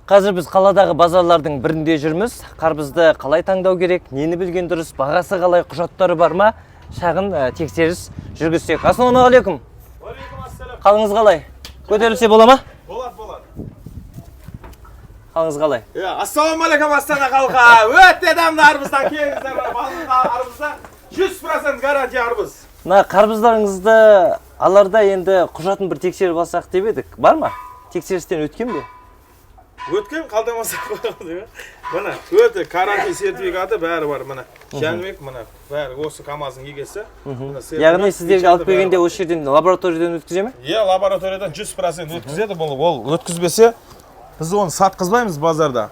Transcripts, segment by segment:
Қазір біз қаладағы базарлардың бірінде жүрміз. Қарбызды қалай таңдау керек, нені білген дұрыс, бағасы қалай, құжаттары бар ма? Шағын тексеріс жүргізсек. Ассалаумағалейкум. Уағалейкум ассалам. Қалыңыз қалай? Көтерілсе бола ма? Болады, болады. Қалыңыз қалай? Иә, ассалаумағалейкум, Астана халқы. Өте дәмді арбыздан келіңіздер, мына балыққа арбызда 100% гарантия арбыз. Мына қарбыздарыңызды аларда енді құжатын бір тексеріп алсақ деп едік. Бар ма? Тексерістен өткен бе? Өткен қалдырмасақ қойған деп. Міне, өте карантин сертификаты бәрі бар міне. Жәнібек міне, бәрі осы КАМАЗдың егесі. Міне, сертификат, Яғни сіздерге алып печати бәрі келгенде бар. осы жерден, лабораториядан өткізе ме? Иә, лабораториядан 100% өткізеді бұл. Ол өткізбесе, біз оны сатқызбаймыз базарда.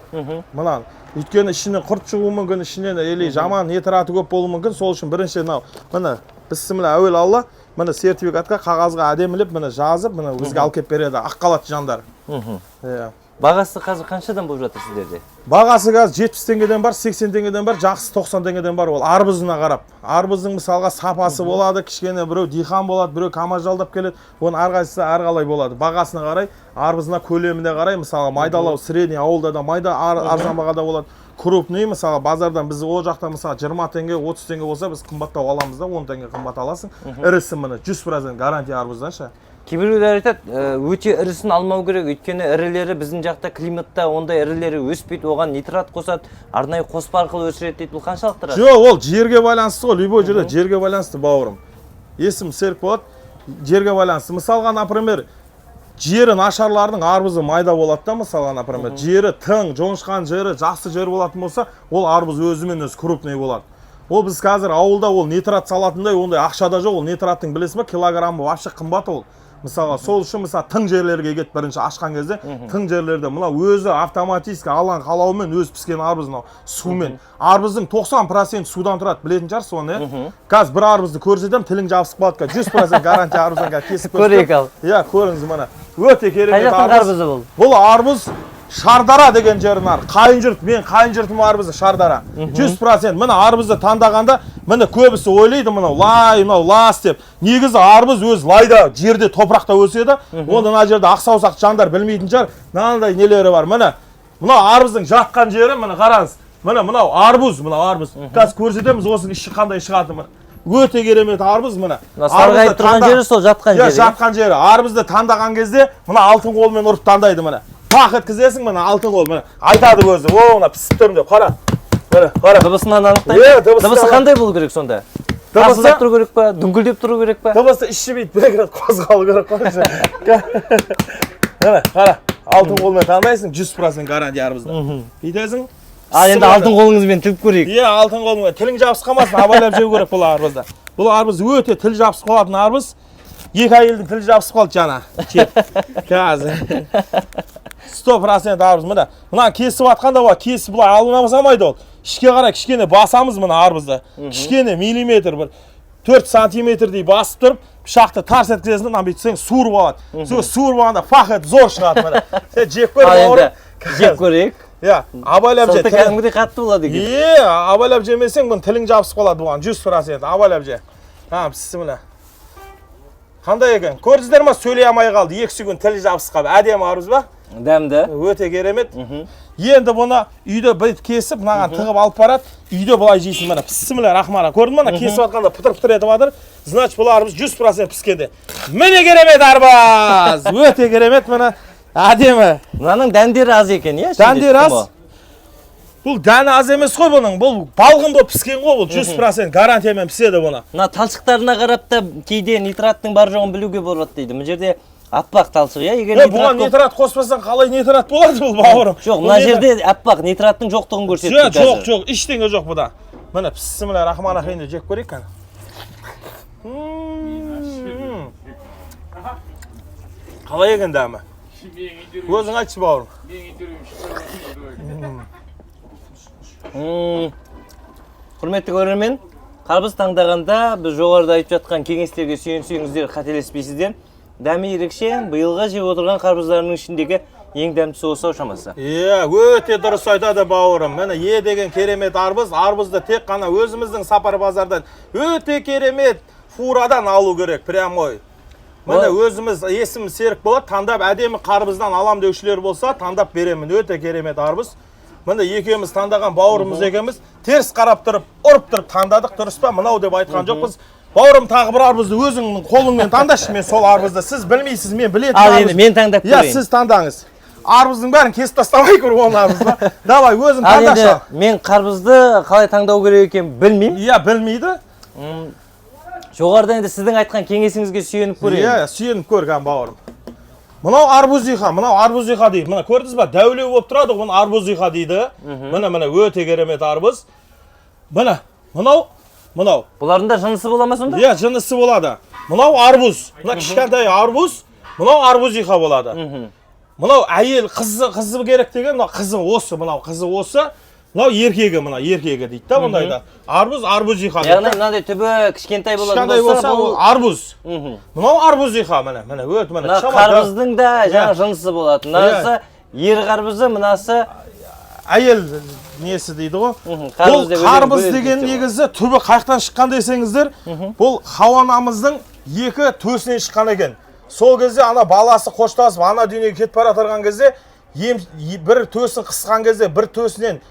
Мына, өйткені ішінен құрт шығуы мүмкін, ішінен или жаман нитраты көп болуы мүмкін. Сол үшін бірінші мынау, міне, бісміллә, әуел Алла, міне, сертификатқа, қағазға әдемілеп, міне, жазып, міне, бізге алып келіп береді ақ халатты жандар. Иә. Бағасы қазір қаншадан болып жатыр сіздерде? Бағасы қазір 70 теңгеден бар, 80 теңгеден бар, жақсы 90 теңгеден бар, ол арбызына қарап. Арбыздың мысалға сапасы болады, кішкене біреу дихан болады, біреу КАМАЗ жалдап келеді, оның әрқайсысы әрқалай болады. Бағасына қарай, арбызына, көлеміне қарай, мысалға майдалау, средний ауылда да майда арзан бағада болады. Крупный, мысалға, базардан біз ол жақта, мысалы, 20 теңге, 30 теңге болса, біз қымбаттау аламыз да, 10 теңге қымбат аласың. Ірісі, міне, 100% гарантия арбыздан ше. Кейбіреулер айтады, өте ірісін алмау керек, өйткені ірілері біздің жақта климатта ондай ірілері өспейді, оған нитрат қосады, арнайы қоспа арқылы өсіреді дейді. Бұл қаншалықты рас? Жоқ, ол жерге байланысты ғой, любой жерде жерге байланысты, бауырым. Есім Серік болады, жерге байланысты. Мысалға, например, жері нашарлардың арбызы майда болады да, мысалға, например, жері тың, жоңышқан жері, жақсы жер болатын болса, ол арбыз өзімен өзі крупный болады. Ол біз қазір ауылда ол нитрат салатындай ондай ақша да жоқ, ол нитраттың, білесің ба, килограммы вообще қымбат ол. Мысалға, сол үшін, мысалы, тың жерлерге кетіп бірінші ашқан кезде, тың жерлерде мынау өзі автоматически Алланың қалауымен өзі піскен арбыз мынау сумен. Арбыздың 90% судан тұрады, білетін шығарсыз оны, иә? Қазір бір арбызды көрсетемін, тілің жабысып қалады қазір. 100% гарантия арбыздан қазір кесіп Көрейік ал. Иә, көріңіз, міне. Өте Қай керемет жақтың арбыз. қарбызы бұл? Бұл арбыз Шардара деген жердің ар. Қайын жұрт, мен қайын жұртым арбызы Шардара. 100%. Міне, арбызды таңдағанда, міне, көбісі ойлайды, мынау лай, мынау лас деп. Негізі арбыз өз лайда, жерде, топырақта өседі. Оны мына жерде ақ саусақ жандар білмейтін шығар. Мынандай нелері бар. Міне, мынау арбыздың жатқан жері, міне, қараңыз. Міне, мынау арбуз, мынау арбуз. Қазір көрсетеміз осының іші қандай шығатынын. Өте керемет арбуз, міне. Мына сарғайып Арбузды тұрған жері сол жатқан Иә, жері. жатқан жері. Арбузды таңдаған кезде мына алтын қолмен ұрып таңдайды, міне. Пах еткізесің, міне, алтын қол, міне. Айтады өзі, о, мына пісіп тұрмын деп, қара. Міне, қара. Дыбысынан анықтайды. Иә, дыбысынан Дыбысы қандай болу керек сонда? Дыбысы- Тарсылдап тұру керек па? Дүңкілдеп тұру керек па? Дыбысы іші бүйтіп бір екі рет қозғалу керек қой. Міне, қара. Алтын қолмен таңдайсың, 100% гарантия арбузда. Бүйтесің. Ал енді алтын қолыңызбен тіліп көрейік. Иә, алтын қолыңмен. Тілің жабысып қалмасын, абайлап жеу керек бұл арбузды. Бұл арбуз өте тіл жабысып қалатын арбуз. Екі әйелдің тілі жабысып қалды жаңа. Жеп. Қазір. 100% арбуз. Міне, мына кесіп жатқанда былай кесіп былай алына салмайды ол. Ішке қарай кішкене басамыз мына арбузды. Кішкене миллиметр, бір 4 сантиметрдей басып тұрып, пышақты тарс еткізесің, мына бүйтсең суырып алады. Сол суырып алғанда фах етіп зор шығады, міне. Сен жеп көр, Ал енді бауырым. жеп көрейік. Иә, абайлап же. Сылты кәдімгідей қатты болады екен. Е, абайлап жемесең, бұның тілің жабысып қалады бұған, 100%. Абайлап же. Ha, бісміллә. Қандай екен? Көрдіңіздер ма, сөйлей алмай қалды. 2 күн тілі жабысып қалды. Әдемі арбуз ба? Дәмді. Өте керемет. Енді бұны үйде бүйтіп кесіп, мынаған тығып алып барады. Үйде былай жейсің, міне. Бісміллә рахман. Көрдің ба, мына кесіп жатқанда пытыр-пытыр етіп жатыр. Значит, бұл арбуз 100% піскенде. Міне, керемет арбуз. Өте керемет, міне. Әдемі. Мынаның дәндері аз екен, иә? Ішінде Дәндері аз. тұқымы? Бұл дәні аз емес қой бұның. Бұл балғын болып піскен ғой бұл. 100% гарантиямен піседі бұны. Мына талшықтарына қарап та кейде нитраттың бар жоғын білуге болады дейді. Мына жерде аппақ талшық, иә? Егер Е, нитрат бұған көп- нитрат қоспасаң қалай нитрат болады бұл, бауырым? Жоқ, Бұл мына жерде аппақ нитраттың жоқтығын көрсетті Жоқ, жоқ, қазір. жоқ, ештеңе жоқ бұда. Міне, бісміллә рахман рахим деп жеп көрейік кәні. Қалай екен дәмі? Өзің айтшы, бауырым. Құрметті көрермен, қарбыз таңдағанда біз жоғарыда айтып жатқан кеңестерге сүйенсеңіздер, қателеспейсіздер. Дәмі ерекше, биылғы жеп отырған қарбыздарының ішіндегі ең дәмдісі осы ау шамасы. Иә, өте дұрыс айтады бауырым. Міне, е деген керемет арбыз. Арбызды тек қана өзіміздің Сапар базардан өте керемет фурадан алу керек, прямой. Міне, өзіміз, есімім Серік болады, таңдап әдемі қарбыздан алам деушілер болса, таңдап беремін. Өте керемет арбыз. Міне, екеуміз таңдаған, бауырымыз екеуміз теріс қарап тұрып, ұрып тұрып таңдадық, дұрыс па? Мынау деп айтқан жоқпыз. Бауырым, тағы бір арбызды өзіңнің қолыңмен таңдашы. Мен сол арбызды, сіз білмейсіз, мен білетін Ал арбыз. енді мен таңдап Иә, көрейін. сіз таңдаңыз. Арбыздың бәрін кесіп тастамай көр он арбызды. Давай, өзің Ал таңдашы. енді мен қарбызды қалай таңдау керек екенін білмеймін. Иә, білмейді. Жоғарыда енді сіздің айтқан кеңесіңізге сүйеніп көрейін. Иә, сүйеніп көр, кән, бауырым. Мынау арбузиха, мынау арбузиха дейді. Мына көрдіңіз ба, дәулеу болып тұрады ғой, бұны арбузиха дейді. Міне, міне, өте керемет арбуз. Міне, мынау, мынау. Бұлардың да жынысы бола ма сонда? Иә, жынысы болады. Мынау арбуз, мына кішкентай арбуз, мынау арбузиха болады. Мынау әйел, қызы, қызы керек деген, мынау қызы осы, мынау қызы осы, мынау еркегі, мына еркегі дейді да бұндайда. Арбуз, арбузиха дейді Яғни да. мынандай түбі кішкентай болатын Кішкентай болса, болса, бұл ол арбуз. Мынау арбузиха, міне, міне, өте, міне. Мына қарбыздың да жаңа жынысы болады. Мынасы ер қарбызы, мынасы Әйел несі дейді ғой. Қарбыз Бұл деп қарбыз бөледі деген дейді ғой. негізі түбі қаяқтан шыққан десеңіздер, бұл Хауа анамыздың екі төсінен шыққан екен. Сол кезде ана баласы қоштасып, ана дүниеге кетіп бара жатқан кезде, ем, бір төсін қысқан кезде бір төсінен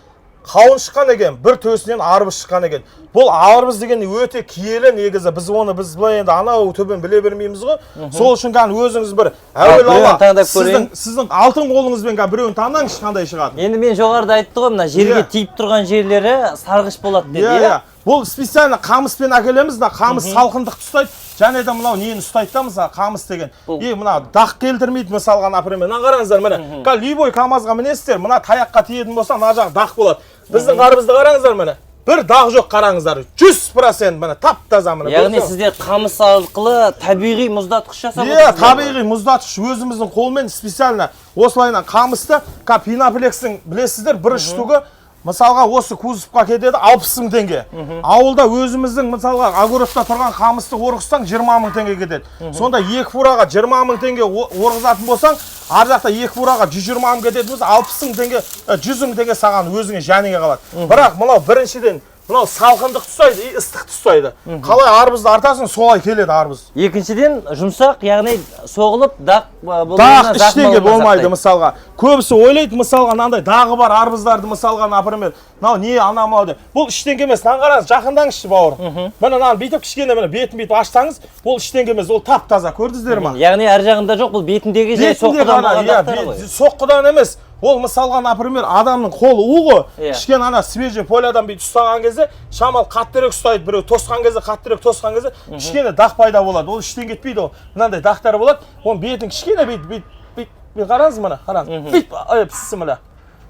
қауын шыққан екен, бір төсінен арбыз шыққан екен. Бұл арбыз деген өте киелі негізі. Біз оны, біз былай енді анау түбін біле бермейміз ғой. Сол үшін кәдімгі өзіңіз бір әуел Біреуін алла таңдап сіздің көрейін. сіздің алтын қолыңызбен кәдімгі біреуін таңдаңызшы, қандай шығады. Енді мен жоғарыда айтты ғой, мына жерге тиіп тұрған жерлері сарғыш болады деді, Иә. иә? Иә, бұл специально қамыспен әкелеміз да, қамыс салқындықты ұстайды және де мынау нені ұстайды да, мысалы, қамыс деген и мына дақ келтірмейді. Мысалға, например, мына қараңыздар, міне, қазір любой камазға мінесіздер, мына таяққа тиетін болса, мына жағы дақ болады. Біздің қарбызды қараңыздар, міне, бір дақ жоқ, қараңыздар, 100%, міне, тап таза, міне. Яғни Көрдіңіз бе? сіздер қамыс арқылы табиғи мұздатқыш жасап Иә, отырсыздар ғой? табиғи мұздатқыш өзіміздің қолмен специально осылайынан қамысты. Пеноплекстің, білесіздер, бір штугы, мысалға, осы кузовқа кетеді 60 000 теңге. Ауылда өзіміздің, мысалға, огородта тұрған қамысты орғызсаң, 20 000 теңге кетеді. Сонда екі фураға 20 000 теңге орғызатын болсаң, ар жақта екі фураға 120 000 кететін болса, 60 000 теңге, 100 000 теңге саған өзіңе, жаныңа қалады. Бірақ мынау біріншіден, мынау салқындықты ұстайды и ыстықты ұстайды. Қалай арбызды артасың, солай келеді арбыз. Екіншіден, жұмсақ, яғни соғылып дақ болуына, Дақ зақым ештеңе алуына болмайды. Сақтайды. Мысалға, көбісі ойлайды, мысалға, мынандай дағы бар арбыздарды, мысалға, например, мынау не, анау мынау деп. Бұл ештеңе емес. Мынаны қараңыз, жақындаңызшы, бауырым. Міне, мынаны бүйтіп кішкене, міне, бетін бүйтіп ашсаңыз, бұл ештеңе емес, ол тап таза, көрдіңіздер ма? Яғни ар жағында жоқ, бұл бетіндегі жай Бетінде соққыдан ғана, болған иә, дақтар ғой. Соққыдан емес ол. Мысалға, например, адамның қолы у ғой. Кішкене ана свежий полядан бүйтіп ұстаған кезде шамалы қаттырақ ұстайды, біреу тосқан кезде, қаттырақ тосқан кезде кішкене дақ пайда болады. Ол іштен кетпейді, ол мынандай дақтар болады. Оның бетін кішкене бүйтіп, бүйтіп, бүйтіп, бүйтіп қараңыз, міне, қараңыз, бүйтіп, ай, бісміллә,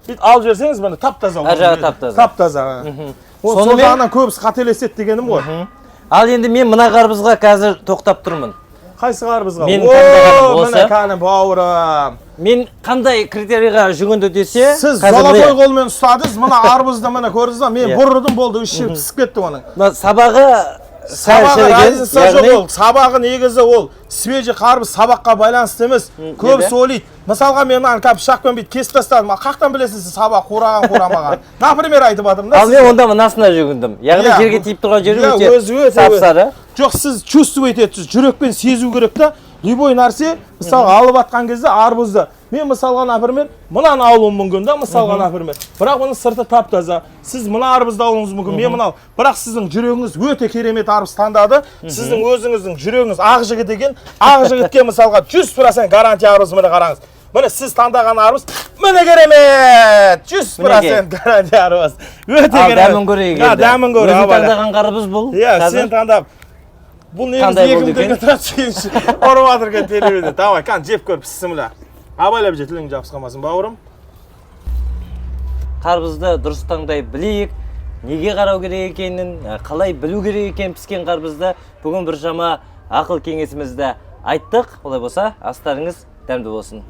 бүйтіп алып жіберсеңіз, міне, тап таза. Ар жағы тап-таза. Тап таза. Ол сол жағынан көбісі қателеседі дегенім ғой. Ал енді мен мына қарбызға қазір тоқтап тұрмын. Қайсы қарбызға? Менің таңдағаным О, осы. міне, кәні, бауырым. Мен қандай критерийға жүгінді десе, Сіз қазір золотой міне, қолмен ұстадыңыз мына арбузды, міне, көрдіңіз ба? Мен бұрдым, болды, үш жер пісіп кетті оның. Мына сабағы сәл Сабағы шіріген, разница жоқ. яғни Ол сабағы негізі, ол свежий қарбыз сабаққа байланысты емес. Көбісі Неде? ойлайды, мысалға, мен мынаны қазір пышақпен бүйтіп кесіп тастадым, ал қаяқтан білесің сен сабақ қураған, қурамаған? Например, айтып жатырмын да Ал мен сізге. онда мынасына жүгіндім. Яғни жерге тиіп тұрған жері Иә, өте өзі өте сап сары. Жоқ, сіз чувствовать етесіз, жүрекпен сезу керек та. Любой нәрсе, мысалға, алып атқан кезде арбузды, мен, мысалға, например, мынаны алуым мүмкін да, мысалға, например, бірақ оның сырты тап таза. Сіз мына арбузды алуыңыз мүмкін, мен мынау, бірақ сіздің жүрегіңіз өте керемет арбуз таңдады. Сіздің өзіңіздің жүрегіңіз ақ жігіт екен. Ақ жігітке, мысалға, 100% гарантия арбуз. Міне, қараңыз, міне, сіз таңдаған арбуз, міне, керемет, 100% гарантия арбуз, өте Ал керемет. дәмін көрейік Ja, енді. Дәмін көр. Өзің Абайла. таңдаған қарбыз бұл. Иә, Қазір. сен таңдап. Бұл негізі Қандай 2000 болды теңге екен? тұрады, сен ұрып жатыр екен телевизор. Давай, кән, жеп көр, бісміллә. Абайлап же, тілің жабысып қалмасын, бауырым. Қарбызды дұрыс таңдай білейік. Неге қарау керек екенін, қалай білу керек екенін піскен қарбызды бүгін біршама ақыл кеңесімізді айттық. Олай болса, астарыңыз дәмді болсын.